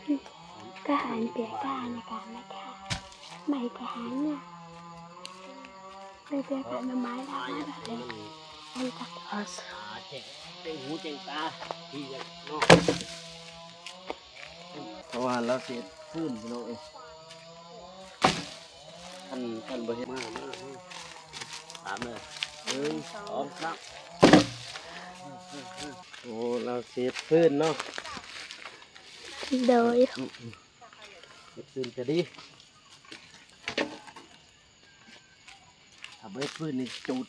ກະຫານເປຍກະຫານອາການນະຄະ ໄມ້ກະຫານນະ ເປັນເປຍກະໜໍ່ໄມ້ລາວມາດອກເລີຍ ອັນກັບອອສ ເຈັງຫູເຈັງຕາ ທີ່ເນາະ ເພາະວ່າລາວຊິເຮັດຟືນ ພີ່ນ້ອງເອີຍ. ຄັນ ຄັນບໍ່ເຮັດ ມາ ມາ ມາ ຕາມເດີ ໜຶ່ງ ສອງ ສາມ ໂອ້ ລາວຊິເຮັດຟືນເນາະ ໂດຍ ເຮັດຟືນກະດີ ຖ້າບໍ່ເຮັດຟືນນີ້ຈູດ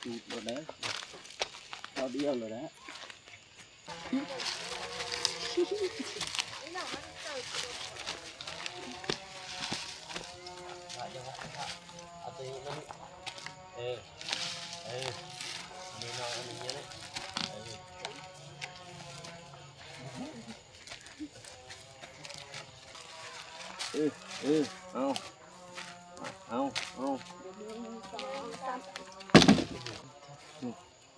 ຈູດໂລດເດີ ເອົາດຽວໂລດແຫຼະ. ເອົາໂຕນີ້ມານີ້ ເອີ ເອີ ອັນນີ້ເນາະ ອັນນີ້ເນາະ ເອີ ເອີ ເອີ ເອົາ ເອົາ ເອົາ ໜຶ່ງ ສອງ ສາມ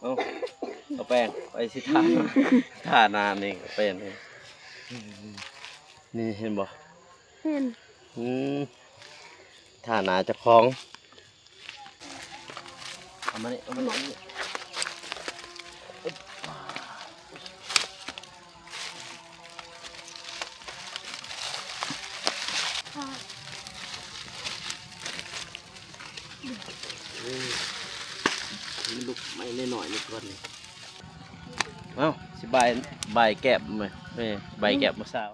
ເອົາ ເອົາແປ້ງໄປຊິທາ ທາໜ້ານີ້ແປ້ງນີ້ ນີ້ເຫັນບໍ່? ເຫັນ ອືມ ທາໜ້າເຈົ້າຂອງ ເອົາມານີ້ ເອົາມານີ້ ເອົາມານີ້ ອຶບ. ເອີ ມັນລຸກໄມ້ນ້ອຍໆນີ້ກ່ອນ. ເອົ້າ ຊິບາຍ ບາຍແກ້ມ ແມ່ ບາຍແກ້ມຜູ້ສາວ.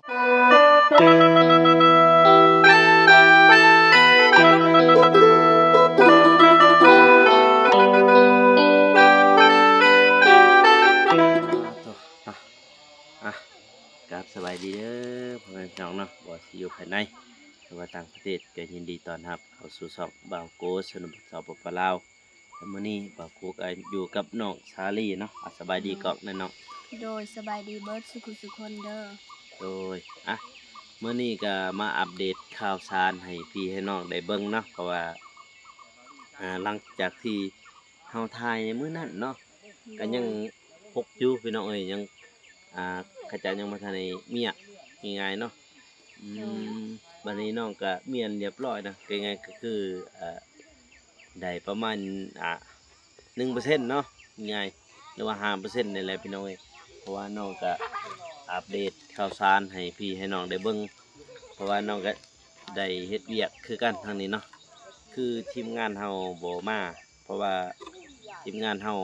ອ່າ ກາບສະບາຍດີເດີພໍ່ແມ່ພີ່ນ້ອງເນາະ ບໍ່ວ່າຊິຢູ່ພາຍໃນ ຫຼືວ່າຕ່າງປະເທດ ກໍຍິນດີຕ້ອນຮັບເຂົ້າສູ່ຊ່ອງບ່າວໂກ ຊະນົນ ສປປ ລາວ. ແລະ ມື້ນີ້ບ່າວໂກກໍຢູ່ກັບນ້ອງສາລີເນາະ. ອາ ສະບາຍດີກ້ອງແດ່ນ້ອງ. ໂດຍ ສະບາຍດີເບິດສູ່ຜູ້ສູ່ຄົນເດີ. ໂດຍ ອາ ມື້ນີ້ກໍມາອັບເດດຂ່າວສານໃຫ້ພີ່ໃຫ້ນ້ອງໄດ້ເບິ່ງເນາະ ເພາະວ່າ ອາ ຫຼັງຈາກທີ່ເຮົາຖ່າຍໃນມື້ນັ້ນເນາະ ກໍຍັງ ໂດຍ ຫົກຢູ່ພີ່ນ້ອງເອີຍ ຍັງ ອ່າ ເຂົາເຈົ້າຍັງບໍ່ທັນໄດ້ມຽກງ່າຍໆເນາະ. ອືມ ໂດຍ ບັດນີ້ນ້ອງກໍມ້ຽນຮຽບຮ້ອຍນະ ກໍງ່າຍກໍຄື ອ່າ ໄດ້ປະມານ ອ່າ ໜຶ່ງເປີເຊັນເນາະ ງ່າຍ ຫຼືວ່າຫ້າເປີເຊັນນີ້ແຫຼະພີ່ນ້ອງເອີຍ. ເພາະວ່ານ້ອງກໍອັບເດດຂ່າວສານໃຫ້ພີ່ໃຫ້ນ້ອງໄດ້ເບິ່ງ ເພາະວ່ານ້ອງກໍໄດ້ເຮັດວຽກຄືກັນທາງນີ້ເນາະ ຄືທີມງານເຮົາບໍ່ມາ ເພາະວ່າທີມງານເຮົາ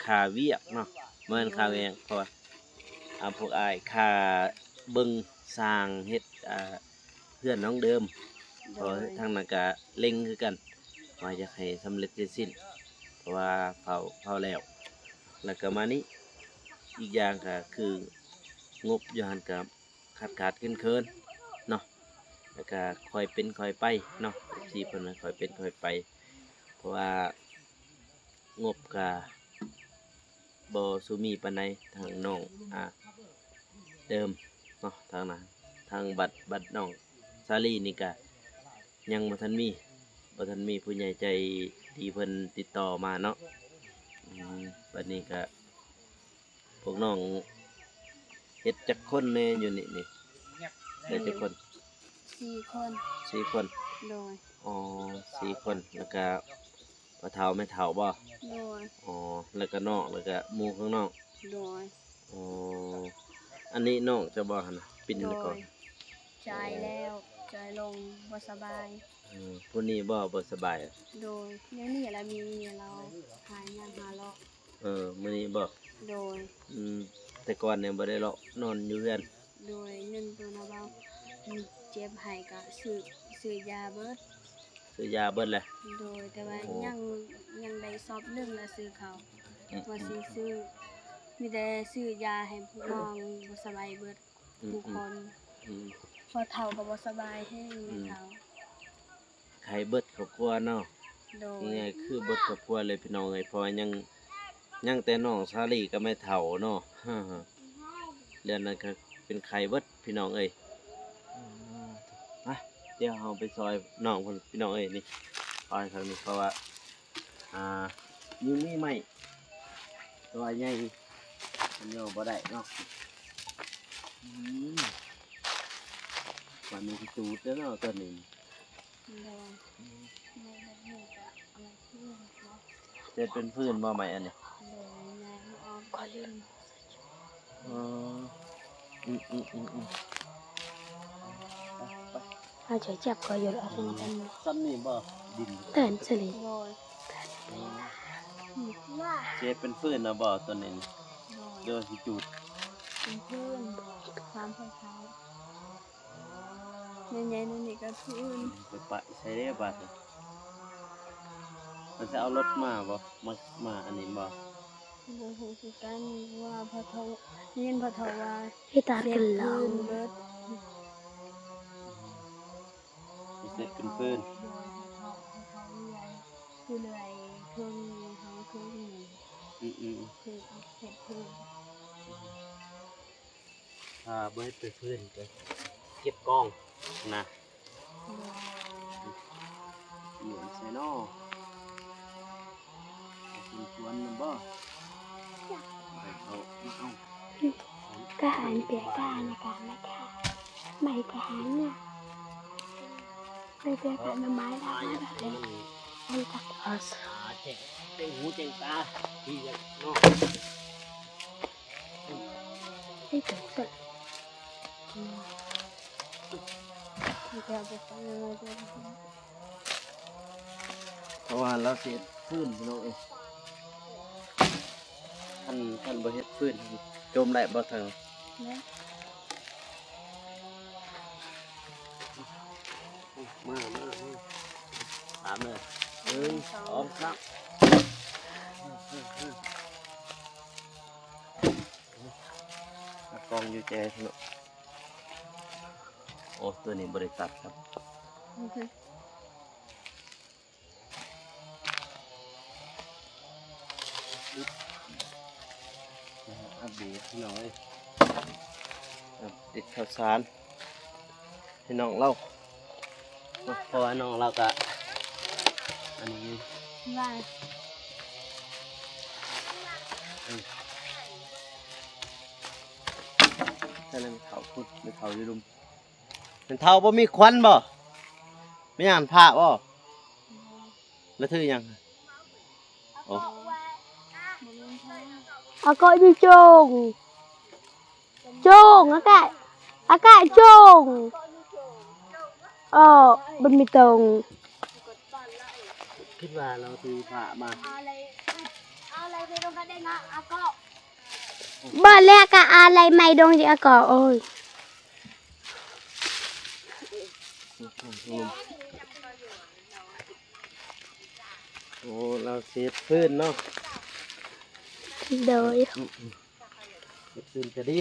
ຄາວຽກເນາະ ບໍ່ແມ່ນຄາວຽກ ເພາະວ່າ ອ່າ ພວກອ້າຍຄາເບິ່ງສ້າງເຮັດ ອ່າ ເຮືອນນ້ອງເດີມ ໂດຍ ເພາະທາງນັ້ນກະເລັ່ງຄືກັນ ວ່າຢາກໃຫ້ສຳເລັດເສັດສິ້ນ ເພາະວ່າເຝົ້າ ເຝົ້າແລ້ວ ແລ້ວກະມານີ້ ອີກຢ່າງກະຄືງົບຢູ່ຫັ້ນກະຂາດໆເຂີນໆເນາະ ແລ້ວກະຄ່ອຍເປັນຄ່ອຍໄປເນາະ ເອັຟຊີເພິ່ນວ່າຄ່ອຍເປັນຄ່ອຍໄປ ເພາະວ່າງົບກະ ບໍ່ສູ່ມີປານໃດ ທາງນ້ອງ ອ່າ ເດີມເນາະ ທາງນັ້ນ ທາງບັດ ບັດນ້ອງສາລີນີ້ກະຍັງບໍ່ທັນມີ ບໍ່ທັນມີຜູ້ໃຫຍ່ໃຈດີເພິ່ນຕິດຕໍ່ມາເນາະ. ອືມ ບັດນີ້ກະພວກນ້ອງເຮັດຈັກຄົນແດ່ຢູ່ນີ້ ນີ້ ໄດ້ຈັກຄົນ? ສີ່ຄົນ ສີ່ຄົນ ໂດຍ ອໍ ສີ່ຄົນ ແລ້ວກະ ພໍ່ເຖົ້າແມ່ເຖົ້າບໍ່? ໂດຍ ອໍ ແລ້ວກະນ້ອງ ແລ້ວກະໝູ່ຂອງນ້ອງ ໂດຍ ອໍ ອັນນີ້ນ້ອງເຈົ້າບໍ່ຫັ້ນນະ? ປິ່ນແລ້ວກໍ ໂດຍ ຈ່າຍແລ້ວ ຈ່າຍລົງ ບໍ່ສະບາຍ ເອີ ຜູ້ນີ້ບໍ່ ບໍ່ສະບາຍ ໂດຍ ດຽວນີ້ລະມີລາວຫາຫຍັງຫາເລາະ ເອີ ມື້ນີ້ບໍ່? ໂດຍ ອືມ ແຕ່ກ່ອນນີ້ບໍ່ໄດ້ເລາະ ນອນຢູ່ເຮືອນ ໂດຍ ເງິນໂຕນະເບົາ ເຈັບໄຫ້ກະຊື້ ຊື້ຢາເບິດ ຊື້ຢາເບິດແຫຼະ ໂດຍ ແຕ່ວ່າ ໂອ້ ຍັງ ຍັງໄດ້ສອບໜຶ່ງລະຊື້ເຂົ້າ ອືມ ວ່າຊິຊື້ ມີແຕ່ຊື້ຢາໃຫ້ພວກນ້ອງບໍ່ສະບາຍເບິດ ອືມ ທຸກຄົນ ອືມ ພໍ່ເຖົ້າກໍບໍ່ສະບາຍແຮງ ອືມ ແມ່ເຖົ້າ ໄຂ້ເບິດຄອບຄົວເນາະ ໂດຍ ງ່າຍໆຄືເບິດຄອບຄົວເລີຍພີ່ນ້ອງເອີຍ ເພາະວ່າຍັງ ຍັງແຕ່ນ້ອງສາລີກັບແມ່ເຖົ້າເນາະ ເລື່ອງນັ້ນກໍເປັນໄຂ້ເບິດພີ່ນ້ອງເອີຍ. ມາ ດຽວເຮົາໄປຊ່ອຍນ້ອງເພິ່ນພີ່ນ້ອງເອີຍ ນີ້ ເອົາໃຫ້ທາງນີ້ ເພາະວ່າ ອ່າ ຍັງມີໄມ້ ແຕ່ວ່າໃຫຍ່ ມັນຍໍບໍ່ໄດ້ເນາະ ອືມ. ມັນມີທີ່ຈູດເດ້ເນາະ ຕອນນີ້ ໂດຍ ອືມ ໃນແບບນີ້ກໍເອົາມາຄືນເນາະ ເຮັດເປັນຟືນບໍ່ໄມ້ອັນນີ້? ໂດຍ ຍາຍເອົາມາຫຼິ້ນ ອໍ ອືມໆໆໆ ເອົາໃຈຈັບກໍຢູ່ ເອົາສ່ຳນີ້ບໍ່? ດິນເຕີນສະຫຼີ ໂດຍ ເຮັດເປັນຟືນນະບໍ່ ຕອນນີ້? ໂດຍ ໂດຍ ຊິຈູດເປັນຟືນ ຕາມໄຟຟ້າ ໃຫຍ່ໆ ນີ້ກໍຄືອື່ນ ໄປປະໃສເດ້ບາດນີ້? ມັນຊິເອົາລົດມາບໍ່? ມາ ມາອັນນີ້ບໍ່? ບໍ່ຮູ້ຄືກັນ ວ່າພໍ່ເຖົ້າ ໄດ້ຍິນພໍ່ເຖົ້າວ່າ ເຮັດຕາ ເຮັດເປັນເລີຍ ເຮັດເປັນຟືນ ໂດຍ ພໍ່ເຖົ້າ ພໍ່ເຖົ້າເລື່ອຍ ຜູ້ເລື່ອຍເຄື່ອງເຮົາເຄື່ອງນີ້ ອືມໆ ເຮັດ ເຮັດຟືນ. ຖ້າບໍ່ເຮັດເປັນຟືນກໍເກັບກອງນະ ໂດຍ ເໝືອນໃສ່ເນາະ ເອົາສວນນຳບໍ່? ໄປເອົາ ເອົາ ກະຫັນເປຍກະຫັນນະກະມາກະ ໄມ້ກະຫັນນະ ໄປເປຍກະໜໍ່ໄມ້ລາວມາດອກເລີຍ ອັນຈັກ ອາ ເຈັງ ເຈັງຫູເຈັງຕາ ດີເນາະ. ເພາະວ່າລາວຊິເຮັດຟືນ ພີ່ນ້ອງເອີຍ ຄັນ ຄັນບໍ່ເຮັດຟືນ ຈົ່ມໄດ້ບໍ່ເທີ? ໄດ້. ມາ ມາ ມາ ຕາມເດີ ໜຶ່ງ ສອງ ສາມ ກອງຢູ່ແຈເນາະ ໂອ້ ຕົວນີ້ບໍ່ໄດ້ຕັດຄັບ ອັບເດດພີ່ນ້ອງເອີຍ ອັບເດດຂ່າວສານ ໃຫ້ນ້ອງລາວ ເພາະວ່ານ້ອງລາວກະ ອັນນີ້ ວ່າ ເອີ ໃສ່ແລ້ວແມ່ເຖົ້າພຸ້ນ ແມ່ເຖົ້າຢູ່ລຸ່ມ ແມ່ເຖົ້າບໍ່ມີຂວັນບໍ່? ແມ່ຍ່າພາບໍ່? ແລ້ວຖືຫຍັງ? ໂອ້ ອາເກາະຢູ່ໂຈງ ໂຈງ ອາກະ ອາກະໂຈງ ເອີ ບໍ່ມີຕົງ ຄິດວ່າລາວຖືພາມາ ບໍ່ແລ້ວກະອາໄລໄມ້ດົງອາເກາະ ໂອ້ຍ. ໂອ້ ລາວຊິເຮັດຟືນເນາະ ໂດຍ ອືມ ເຮັດຟືນກະດີ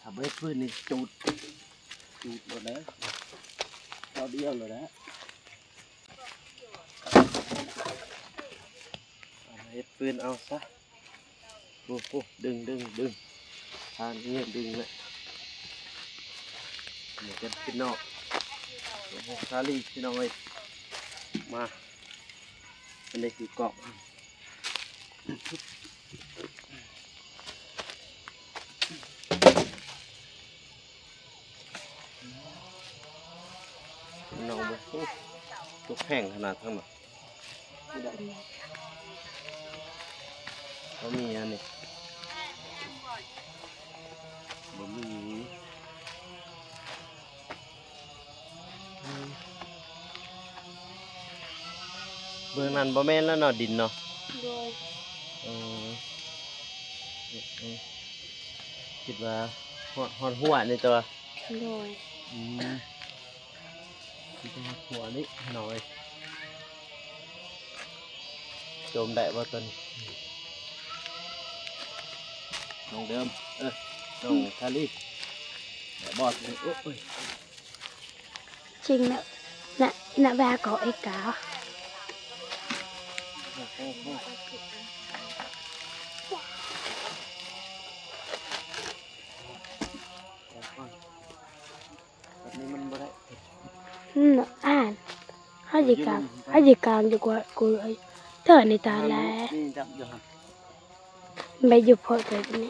ຖ້າບໍ່ເຮັດຟືນນີ້ຈູດ ຈູດໂລດແຫຼະ ເອົາດຽວໂລດແຫຼະ ເຮັດຟືນເອົາຊະ. ໂອ້ໂຫ ດຶງ ດຶງ ດຶງ ທາງນີ້ດຶງແຫຼະ ນີ້ກັນພີ່ນ້ອງ ໂອ້ໂຫ ສາລີພີ່ນ້ອງເອີຍ ມາ ອັນນີ້ຄືກອກ ພີ່ນ້ອງເບິ່ງ ໂອ້ ຕົກແຮງຂະໜາດທັງນັ້ນ. ບໍ່ມີອັນນີ້ ບໍ່ມີ ເບື້ອງນັ້ນບໍ່ແມ່ນແລ້ວເນາະ ດິນເນາະ ໂດຍ ເອີ ເອີ ຄິດວ່າຮອດ ຮອດຫົວນີ້ຕົວະ ໂດຍ ອືມ ຄືຈະມາຂົວນີ້ໜ້ອຍ ໂຈມໄດ້ບໍ່ຕົວນີ້ ນ້ອງເດີມ ເອີ ນ້ອງທາລີ ໄດ້ບໍ່ຕົວນີ້ ໂອ້ຍ ຈິງນະ ນະ ນະແວກອເອກາ ແບບນີ້ມັນບໍ່ໄດ້ ອືມ ອ່ານ ເຮົາຊິກາງ ເຮົາຊິກາງດີກວ່າ ກູ ເທີນີ້ຕາແລ ນີ້ຈັບຢູ່ຫັ້ນ ໄປຢູ່ພໍດແບບນີ້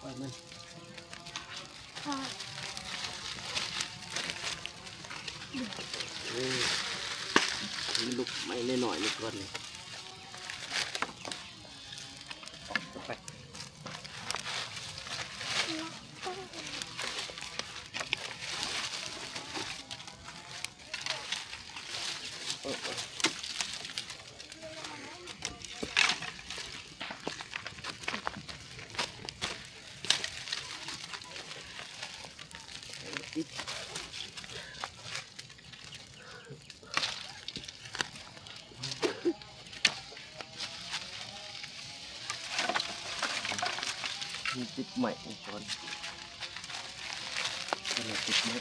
ປ່ອຍມັນ ເອີ ໃຫ້ມັນລຸກໄໝ້ນ້ອຍໆນີ້ກ່ອນນີ້. ມັນຕິດໄມ້ກ່ອນ ມັນຕິດໄມ້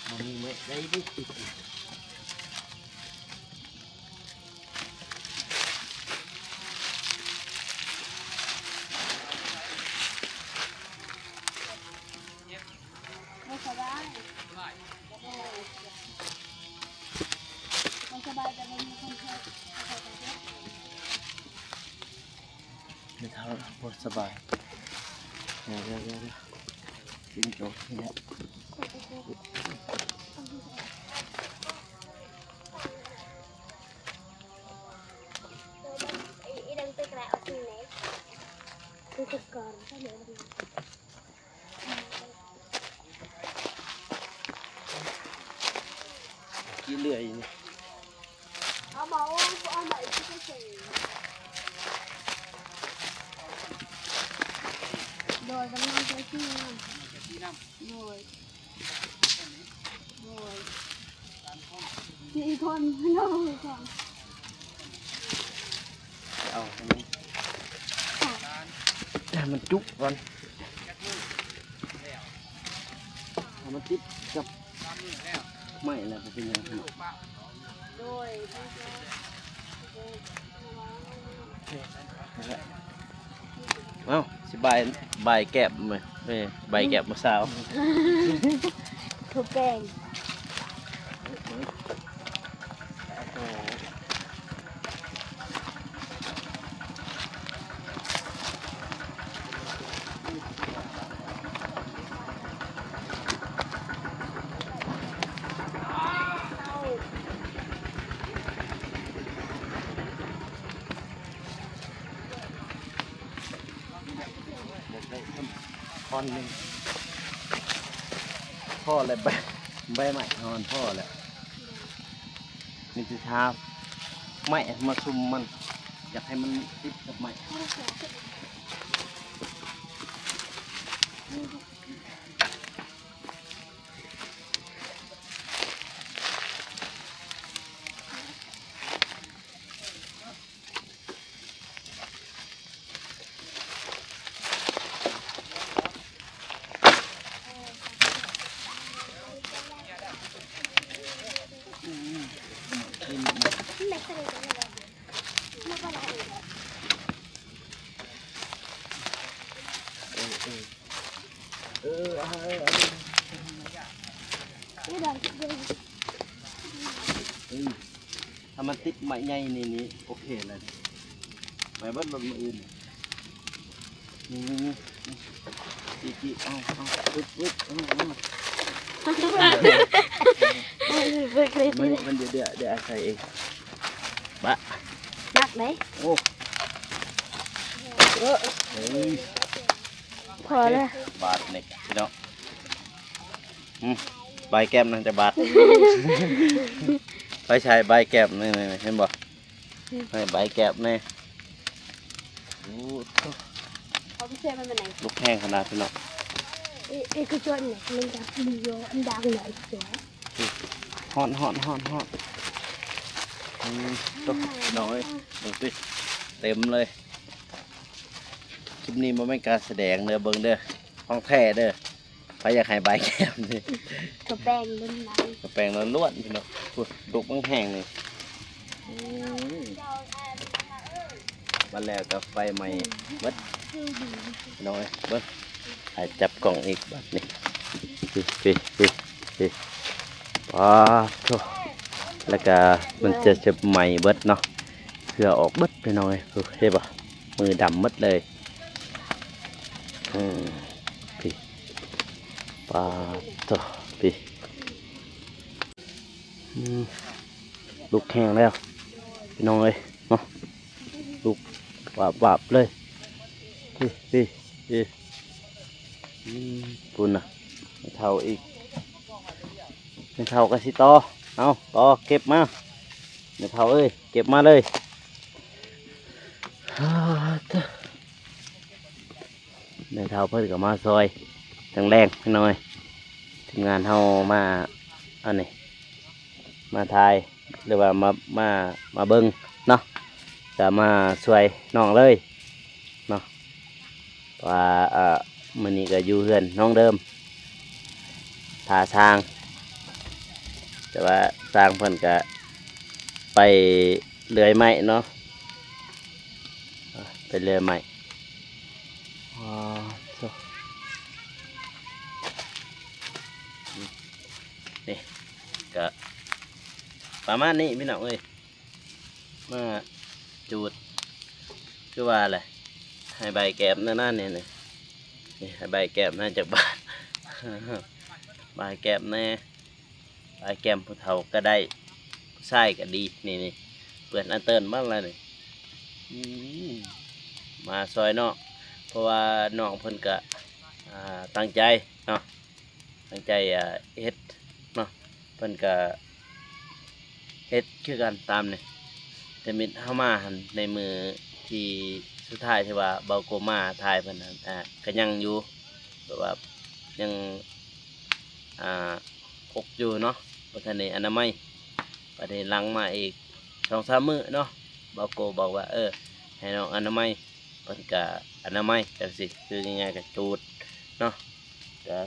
ບໍ່ມີໄມ້ໃດໄດ້ຕິດ. ບໍ່ສະບາຍ ບໍ່ສະບາຍ ແຕ່ບໍ່ມີຄົນຊ່ວຍ ແມ່ເຖົ້າບໍ່ສະບາຍ ເດີໆໆ ກິນໂຈກນີ້ແຫຼະ. ຂີ້ເລື່ອຍນີ້ ໂດຍ ກຳລັງຈະຂີ້ນຳ ໂດຍ ໂດຍ ສີ່ຄົນ ເອົາໃຫ້ມັນ ໃຫ້ມັນຈຸກ່ອນ ໃຫ້ມັນຕິດກັບໄມ້ແລ້ວ ບໍ່ເປັນຫຍັງ. ໂດຍ ເອົ້າ ຊິບາຍ ບາຍແກບ ເອີ ບາຍແກບມື້ເຊົ້າ ໂທແກງ. ທ່ອນໜຶ່ງ ພໍແລ້ວ ໃບ ໃບໄມ້ເຮົາມັນພໍແລ້ວ ມີແຕ່ຖ້າໄມ້ມາຊຸມມັນ ຢາກໃຫ້ມັນຕິດກັບໄມ້. ເອີ ເອີ ເອີ ເອີ ເອີ ຖ້າມັນຕິດໄມ້ໃຫຍ່ນີ້ ນີ້ໂອເຄແລ້ວ ໄປເບິດລົດມື້ອື່ນ ນີ້ ນີ້ ນີ້ ນີ້ ນີ້ ເອົາ ເອົາ ອຶບ ອຶບ ເອົາ ເອົາ ມັນ ມັນ ດຽວ ດຽວ ດຽວອາໄສເອງ ບະ ໜັກເດ້ ໂອ້ ເອີ ເອີ ພໍແລ້ວ ບາດນີ້ພີ່ນ້ອງ. ອືມ ບາຍແກບນະ ຈັກບາດ ໄປໃສ ບາຍແກບ ນີ້ ນີ້ ນີ້ ເຫັນບໍ່ ໃຫ້ບາຍແກບແດ່ ໂອ້ໂທ້ ເອົາໄປໃສ່ມັນໄປໄຫນ ລຸກແຮງຂະໜາດພີ່ນ້ອງ ເອ ເອກະຊົນນີ້ມັນຈະມີຢູ່ອັນດັງຫຼາຍຕົວ. ຮ້ອນ ຮ້ອນ ຮ້ອນ ຮ້ອນ. ອືມ ໂຕ ນ້ອງເອີຍ ເບິ່ງຕິ ເຕັມເລີຍ. ຄລິບນີ້ບໍ່ແມ່ນການສະແດງເດີ ເບິ່ງເດີ ຂອງແທ້ເດີ. ໃຜຢາກໃຫ້ໃບແກ້ມນີ້ ກະແປງລ້ວນໆ ກະແປງລ້ວນໆ ພີ່ນ້ອງ. ພຸ້ນ ດົກແຮງໆ ນີ້. ອືມ ບັດແລ້ວກະໄຟໄໝ້ເບິດ ພີ່ນ້ອງເອີຍ. ເບິ່ງ ໃຫ້ຈັບກ້ອງອີກບາດນີ້. ນີ້ ນີ້ ນີ້ ນີ້ ປາດໂທ້ ແລ້ວກະມັນຈະ ຈະໄໝ້ເບິດເນາະ ເຫື່ອອອກເບິດ ພີ່ນ້ອງເອີຍ. ໂອ້ ເຫັນບໍ່ ມືດຳໝົດເລີຍ. ອືມ ພີ້ ປາດໂທ້ ພີ້ ອືມ ລຸກແຮງແລ້ວ ພີ່ນ້ອງເອີຍເນາະ ລຸກວາບໆ ເລີຍ. ພີ້ ພີ້ ພີ້ ອືມ ພຸ້ນນະ ແມ່ເຖົ້າອີກ ແມ່ເຖົ້າກະຊິຕໍ່. ເອົາ ຕໍ່ ເກັບມາ ແມ່ເຖົ້າເອີຍ ເກັບມາເລີຍ. ອາ ແມ່ເຖົ້າເພິ່ນກະມາຊ່ອຍ ແລງໆ ນ້ອຍ ທີມງານເຮົາມາ ອັນນີ້ ມາຖ່າຍ ຫຼືວ່າມາ ມາ ມາເບິ່ງເນາະ ກະມາຊ່ວຍນ້ອງເລີຍເນາະ. ວ່າ ເອີ ມື້ນີ້ກະຢູ່ເຮືອນນ້ອງເດີມ ຖ້າຊ່າງ ແຕ່ວ່າຊ່າງເພິ່ນກະໄປເລື່ອຍໄມ້ເນາະ ໄປເລື່ອຍໄມ້. ອໍ ໂທ້ ນີ້ກະປະມານນີ້ ພີ່ນ້ອງເອີຍ. ມາຈູດ ຄືວ່າແຫຼະ ໃຫ້ໃບແກ້ມແນ່ນະ ນີ້ ນີ້ ໃຫ້ໃບແກ້ມແນ່ຈັກບາດ ໃບແກ້ມແນ່ ໃບແກ້ມຜູ້ເຖົ້າກະໄດ້ ຜູ້ຊາຍກະດີ. ນີ້ ນີ້ ເປື້ອນອັນເຕີນໝົດລະນີ້. ອືມ ມາຊ່ອຍນ້ອງ ເພາະວ່ານ້ອງເພິ່ນກະ ອ່າ ຕັ້ງໃຈເນາະ ຕັ້ງໃຈ ອ່າ ເຮັດເນາະ ເພິ່ນກະເຮັດຄືກັນຕາມນີ້. ແຕ່ມິດເຮົາມາຫັ້ນ ໃນມື້ທີສຸດທ້າຍທີ່ວ່າເບົາໂກມາຖ່າຍເພິ່ນຫັ້ນ ອ່າ ກະຍັງຢູ່ ແບບວ່າຍັງ ອ່າ ອົກຢູ່ເນາະ ບໍ່ທັນໄດ້ອະນາໄມ. ບາດນີ້ຫຼັງມາອີກສອງສາມມື້ເນາະ ເບົາໂກບອກວ່າ ເອີ ໃຫ້ນ້ອງອະນາໄມ ເພິ່ນກະອະນາໄມຈັ່ງຊີ້ ຄືງ່າຍໆກະຈູດເນາະ ກະ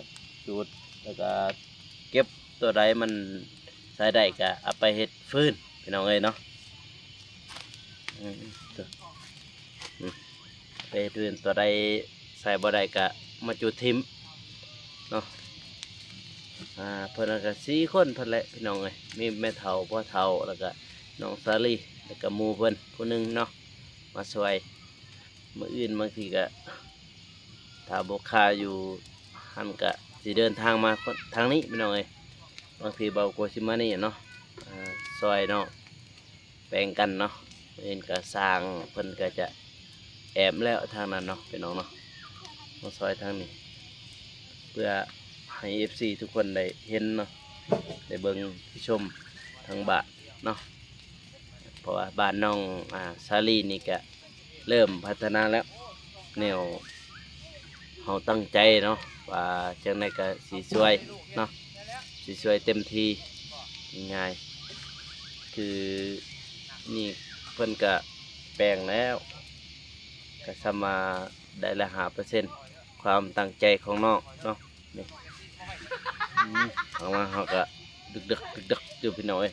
ຈູດ ແລ້ວກະເກັບ ຕົວໃດມັນໃຊ້ໄດ້ກະເອົາໄປເຮັດຟືນ ພີ່ນ້ອງເອີຍເນາະ. ອືມ ໄປເຮັດຟືນ ຕົວໃດໃຊ້ບໍ່ໄດ້ກະມາຈູດຖິ້ມເນາະ. ອ່າ ເພິ່ນກະສີ່ຄົນເພິ່ນແຫຼະ ພີ່ນ້ອງເອີຍ ມີແມ່ເຖົ້າ ພໍ່ເຖົ້າ ແລ້ວກະນ້ອງສາລີ ແລ້ວກະໝູ່ເພິ່ນຜູ້ໜຶ່ງເນາະ ມາຊ່ວຍ. ມື້ອື່ນບາງທີກະ ຖ້າບໍ່ຄ່າຢູ່ຫັ້ນກະຊິເດີນທາງມາທາງນີ້ ພີ່ນ້ອງເອີຍ. ບາງທີເບົາໂກຊິມານີ້ເນາະ ເອີ ຊ່ອຍເນາະ ແບ່ງກັນເນາະ. ມື້ອື່ນກະຊ່າງເພິ່ນກະຈະແອ້ມແລ້ວທາງນັ້ນເນາະ ພີ່ນ້ອງເນາະ ມາຊ່ອຍທາງນີ້ ເພື່ອໃຫ້ເອັຟຊີທຸກຄົນໄດ້ເຫັນເນາະ ໄດ້ເບິ່ງໄດ້ຊົມທາງບ້ານເນາະ. ເພາະວ່າບ້ານນ້ອງ ອ່າ ສາລີນີ້ກະເລີ່ມພັດທະນາແລ້ວ ແນວເຮົາຕັ້ງໃຈເນາະ ວ່າຈັ່ງໃດກະຊິຊ່ວຍເນາະ ຊິຊ່ວຍເຕັມທີ່. ງ່າຍໆ ຄືນີ້ເພິ່ນກະແປງແລ້ວ ກະສ່ຳວ່າໄດ້ລະຫ້າເປີເຊັນ ຄວາມຕັ້ງໃຈຂອງນ້ອງເນາະ. ນີ້ ອືມ ທາງຫຼັງເຮົາກະດຶກໆ ດຶກໆ ຢູ່ ພີ່ນ້ອງເອີຍ.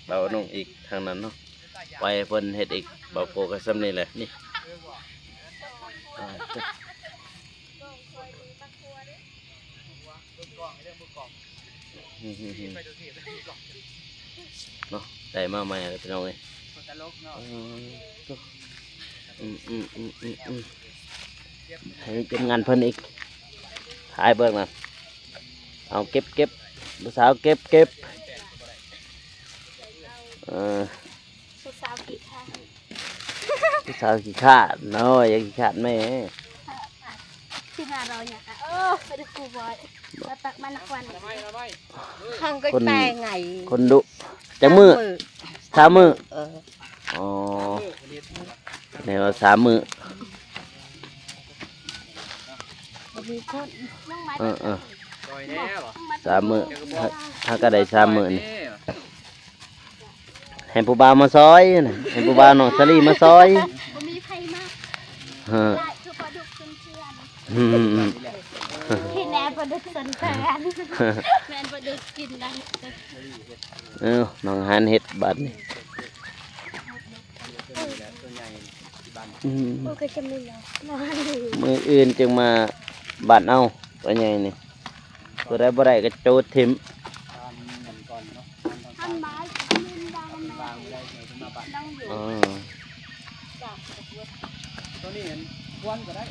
ເບົາໜຸ່ງອີກທາງນັ້ນເນາະ ໄປເພິ່ນເຮັດອີກ ເບົາໂກກະສ່ຳນີ້ແຫຼະ ນີ້. ອ່າ ເນາະ ໄດ້ມາໃໝ່ແລ້ວ ພີ່ນ້ອງເອີຍ. ອືມ ອືມ ໃຫ້ທີມງານເພິ່ນອີກ ຖ່າຍເບິ່ງນະ. ເອົາ ເກັບ ເກັບ ຜູ້ສາວເກັບ ເກັບ ເອີ ຜູ້ສາວຂີ້ຄ້ານ ຜູ້ສາວຂີ້ຄ້ານເນາະ ຢ່າຂີ້ຄ້ານແມ່. ໂອ້ ໄປດູກູບອຍ ມາຕັກມານະຄອນ ຫ້ອງກໍແປງໄງ ຄົນດຸ ຈັກມື້ ສາມມື້ ສາມມື້ ເອີ ອໍ ແມ່ນວ່າສາມມື້. ເອີໆ ສາມມື້ ຫາກໍໄດ້ສາມມື້ນີ້ ໃຫ້ຜູ້ບ່າວມາຊ່ອຍນະ ໃຫ້ຜູ້ບ່າວນ້ອງສາລີມາຊ່ອຍ ບໍ່ມີໃຜມາ ເອີ ຫຼາຍຄືປາດຸກເພື່ອນ ອືມ ກິນແນ່ປາດຸກເພື່ອນ ແມ່ນປາດຸກກິນໄດ້ ເອີ ນ້ອງຫານເຮັດບາດນີ້ ອືມ ມັນກໍຈະມີແລ້ວ ມື້ອື່ນຈຶ່ງມາບາດເອົາ ຕົວໃຫຍ່ນີ້ ຕົວໃດບໍ່ໄດ້ກໍໂຈດຖິ້ມ ທຳມາ ອໍ ຕົວນີ້ເຫັນຄວັນກໍໄດ້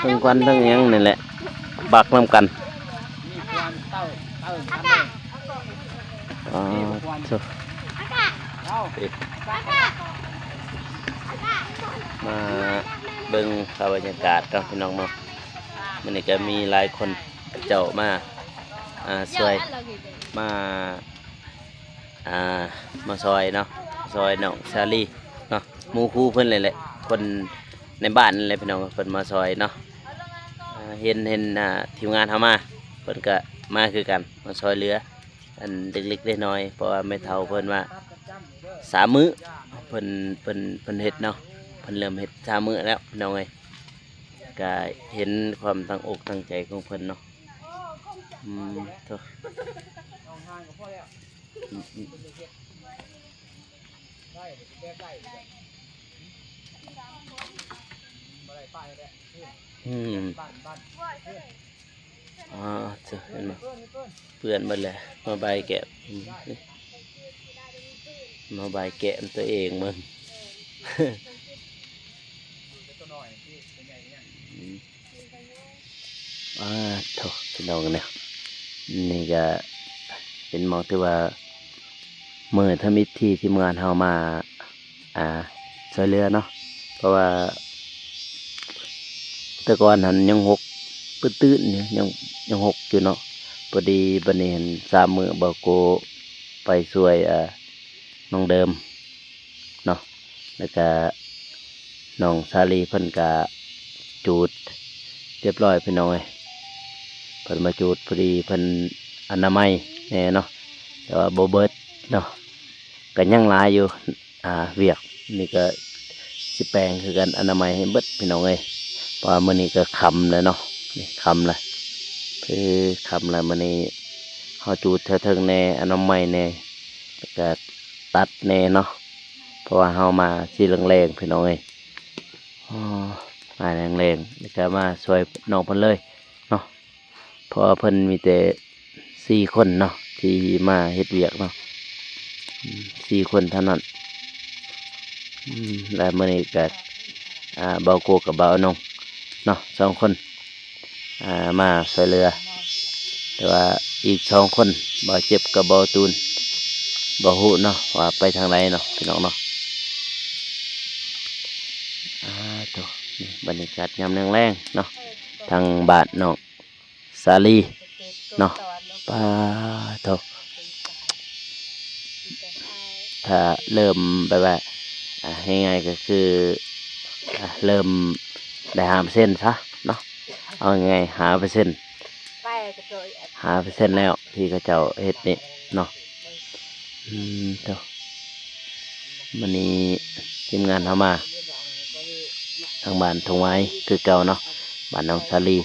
ທັງຄວັນທັງຫຍັງນີ້ແຫຼະ ບັກນຳກັນ ມີຄວັນເຕົ້າ ເຕົ້າກັນເລີຍ ອໍ ນີ້ຄວັນ ໂທ້ ເອົາ ມາເບິ່ງພາບບັນຍາກາດເນາະ ພີ່ນ້ອງເນາະ ມື້ນີ້ກໍມີຫຼາຍຄົນເຂົາເຈົ້າມາ ອ່າ ຊ່ວຍ ມາ ອ່າ ມາຊ່ອຍເນາະ ຊ່ອຍນ້ອງສາລີເນາະ ໝູ່ຄູ່ເພິ່ນນີ້ແຫຼະ ຄົນໃນບ້ານນີ້ແຫຼະ ພີ່ນ້ອງ ເພິ່ນມາຊ່ອຍເນາະ ອ່າ ເຫັນ ເຫັນ ອ່າ ທີມງານເຮົາມາ ເພິ່ນກໍມາຄືກັນ ມາຊ່ອຍເຫຼືອ ອັນເລັກໆນ້ອຍໆ ເພາະວ່າແມ່ເຖົ້າເພິ່ນວ່າສາມມື້ ເພິ່ນ ເພິ່ນ ເພິ່ນເຮັດເນາະ ເພິ່ນເລີ່ມເຮັດສາມມື້ແລ້ວ ພີ່ນ້ອງເອີຍ ກໍເຫັນຄວາມຕັ້ງອົກຕັ້ງໃຈຂອງເພິ່ນເນາະ ອືມ ໂທ້ ອືມ ອືມ ອືມ ອໍ ເຈົ້າ ເຫັນບໍ່ ເປື້ອນໝົດແລ້ວ ມາບາຍແກ້ມ ມາບາຍແກ້ມຕົວເອງເບິ່ງ ອືມ ອາ ໂທ້ ພີ່ນ້ອງເອີຍ ນີ້ກະເປັນໝ່ອງທີ່ວ່າ ມື້ທຳອິດທີ່ທີມງານເຮົາມາ ອ່າ ຊ່ວຍເຫຼືອເນາະ ເພາະວ່າແຕ່ກ່ອນຫັ້ນຍັງຮົກຕື້ນໆຢູ່ ຍັງ ຍັງຮົກຢູ່ເນາະ ພໍດີບັດນີ້ຫັ້ນສາມມື້ ບ່າວໂກໄປຊ່ວຍ ອ່າ ນ້ອງເດີມເນາະ ແລ້ວກະນ້ອງສາລີເພິ່ນກະຈູດຮຽບຮ້ອຍ ພີ່ນ້ອງເອີຍ ເພິ່ນມາຈູດ ພໍດີເພິ່ນອະນາໄມແດ່ເນາະ ແຕ່ວ່າບໍ່ເບິດເນາະ ກະຍັງຫຼາຍຢູ່ ອ່າ ວຽກນີ້ກະຊິແປງຄືກັນ ອະນາໄມໃຫ້ເບິດ ພີ່ນ້ອງເອີຍ ເພາະວ່າມື້ນີ້ກະຄ່ຳແລ້ວເນາະ ນີ້ຄ່ຳແລ້ວ ຄືຄ່ຳແລ້ວ ມື້ນີ້ເຮົາຈູດແຖວເທິງແດ່ ອະນາໄມແດ່ ແລ້ວກະຕັດແດ່ເນາະ ເພາະວ່າເຮົາມາຊິແລງໆ ພີ່ນ້ອງເອີຍ ອໍ ມາແລງໆ ແລ້ວກະມາຊ່ວຍນ້ອງເພິ່ນເລີຍເນາະ ເພາະວ່າເພິ່ນມີແຕ່ສີ່ຄົນເນາະ ທີ່ມາເຮັດວຽກເນາະ ອືມ ສີ່ຄົນເທົ່ານັ້ນ ອືມ ແລະ ມື້ນີ້ກະ ອ່າ ບ່າວໂກກັບບ່າວອານົງເນາະ ສອງຄົນ ອ່າ ມາຊ່ວຍເຫຼືອ ແຕ່ວ່າອີກສອງຄົນ ບ່າວເຈັບກັບບ່າວຕູນ ບໍ່ຮູ້ເນາະວ່າໄປທາງໃດເນາະ ພີ່ນ້ອງເນາະ ອາ ໂທ້ ນີ້ບັນຍາກາດຍາມແລງໆເນາະ ທາງບ້ານນ້ອງ ສາລີເນາະ ປາໂທ້ ຖ້າເລີ່ມແບບວ່າ ອ່າ ງ່າຍໆກໍຄື ອ່າ ເລີ່ມໄດ້ຫ້າເປີເຊັນຊະເນາະ ເອົາງ່າຍໆ ຫ້າເປີເຊັນ ຫ້າເປີເຊັນແລ້ວທີ່ເຂົາເຈົ້າເຮັດນີ້ເນາະ ອືມ ໂທ້ ມື້ນີ້ທີມງານເຮົາມາ ທາງບ້ານທົ່ງຫວາຍຄືເກົ່າເນາະ ບ້ານໜອງສາລີ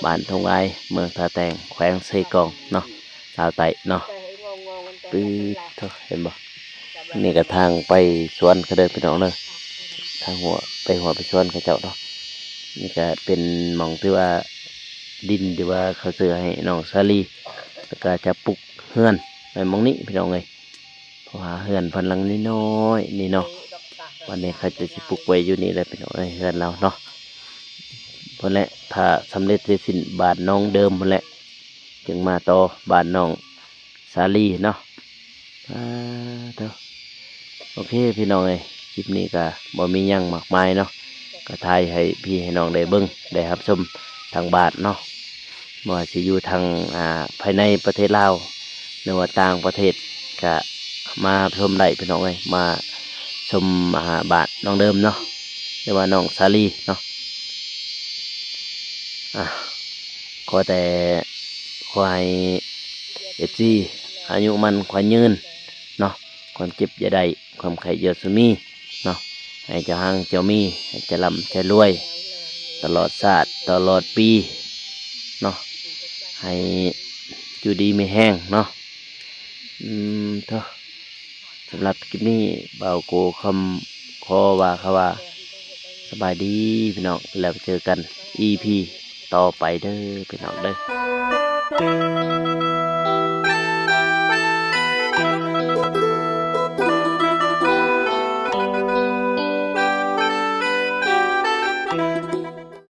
ບ້ານທົ່ງຫວາຍ ເມືອງທ່າແຕງ ແຂວງເຊກອງເນາະ ລາວໃຕ້ເນາະ ປຶດໂທ້ ເຫັນບໍ່ ນີ້ກະທາງໄປສວນເຂົາເດີພີ່ນ້ອງເດີ ທາງຫົວ ໄປຫົວໄປສວນເຂົາເຈົ້າເນາະ ນີ້ກະເປັນໝ່ອງທີ່ວ່າ ດິນທີ່ວ່າເຂົາຊື້ໃຫ້ນ້ອງສາລີ ແລ້ວກະຈະປຸກເຮືອນໄວ້ໝ່ອງນີ້ພີ່ນ້ອງເອີຍ ເພາະວ່າເຮືອນເພິ່ນຫຼັງນ້ອຍໆນີ້ເນາະ ບັດນີ້ເຂົາເຈົ້າຊິປຸກໄວ້ຢູ່ນີ້ແຫຼະພີ່ນ້ອງເອີຍ ເຮືອນລາວເນາະ ພຸ້ນແຫຼະ ຖ້າສຳເລັດເສັດສິ້ນບ້ານນ້ອງເດີມພຸ້ນແຫຼະ ຈຶ່ງມາຕໍ່ບ້ານນ້ອງສາລີເນາະ ອາ ໂທ້ ໂອເຄພີ່ນ້ອງເອີຍ ຄລິບນີ້ກະບໍ່ມີຫຍັງມາກມາຍເນາະ ກະຖ່າຍໃຫ້ພີ່ໃຫ້ນ້ອງໄດ້ເບິ່ງໄດ້ຮັບຊົມທາງບ້ານເນາະ ບໍ່ວ່າຊິຢູ່ທາງ ອ່າ ພາຍໃນປະເທດລາວ ຫຼືວ່າຕ່າງປະເທດ ກະມາຮັບຊົມໄດ້ພີ່ນ້ອງເອີຍ ມາຊົມ ອ່າ ບ້ານນ້ອງເດີມເນາະ ຫຼືວ່ານ້ອງສາລີເນາະ ອ່າ ຂໍແຕ່ ຂໍໃຫ້ເອັຟຊີອາຍຸໝັ້ນຂວັນຍືນເນາະ, ຄວາມເຈັບຢ່າໄດ້ ຄວາມໄຂ້ຢ່າສຸມີເນາະ, ໃຫ້ເຈົ້າຮັ່ງເຈົ້າມີ ໃຫ້ເຈົ້າລ່ຳເຈົ້າລວຍ ຕະຫຼອດຊາດຕະຫຼອດປີເນາະ, ໃຫ້ຢູ່ດີມີແຮງເນາະ. ອືມ ເທາະ ສຳລັບຄລິບນີ້ ບ່າວໂກຄຳຂໍວ່າ ຄຳວ່າ ສະບາຍດີພີ່ນ້ອງ, ແລ້ວເຈີກັນອີພີຕໍ່ໄປເດີພີ່ນ້ອງເດີ.